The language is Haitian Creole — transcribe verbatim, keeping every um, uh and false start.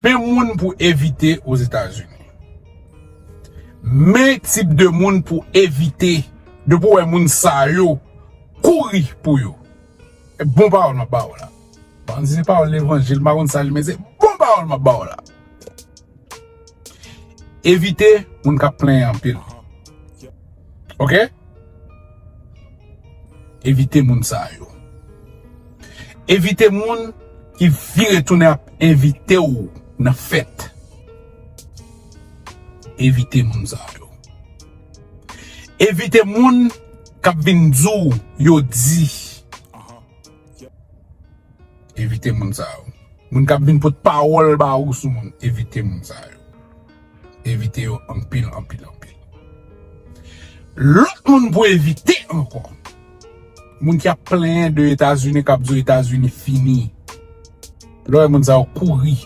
Men moun pou evite Ozetazini. Men tip de moun pou evite. Depi w wè moun sa yo, kouri pou yo. E bon pawòl m ap ba w la. Ban di se pawòl levanjil, m pa konn sa li, men se bon pawòl m ap ba w la. Evite moun k ap plenyen anpil. Oke? Evite moun sa yo. Evite moun ki vire tounen ap envite w nan fèt. Evite moun sa yo. Evite moun k ap vin di w yo di. Evite moun sa yo. Moun k ap vin pot pawòl ba ou sou moun. Evite moun sa yo. Evite yo anpil, anpil, anpil. Lòt moun pou evite ankò. Moun ki ap plenyen de Etazini, k ap di Etazini fini. Lè w wè moun sa yo, kouri.